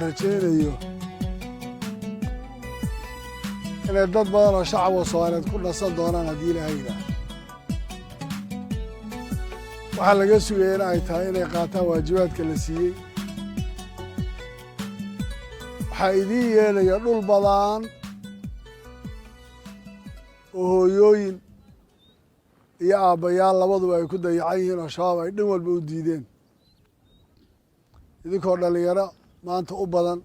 rajaynayo inay dad badan oo shacabka Soomaaliyeed ku nasan doonaan haddii Ilaahay yidhaaho. Waxaa laga sugaya in ay tahay inay qaataan waajibaadka la siiyey. Waxaa idiin yeelaya dhul badan oo hooyooyin iyo aabbayaal labaduba ay ku dayacan yihiin oo Shabaab ay dhin walba u diideen. Idinkoo dhallinyaro maanta u badan,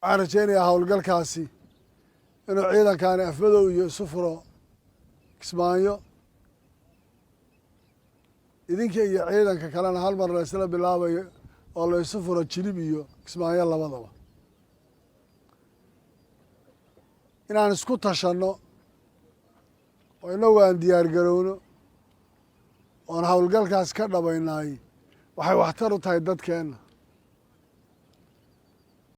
waxaan rajaynayaa howlgalkaasi inuu ciidankaani Afmadow iyo isu furo Kismaayo, idinka iyo ciidanka kalena hal mar la isla bilaabayo oo la isu furo Jilib iyo Kismaayo labadaba. Inaan isku tashanno oo innagu aan diyaar garowno oon howlgalkaas ka dhabaynaay waxay waxtar u tahay dadkeenna.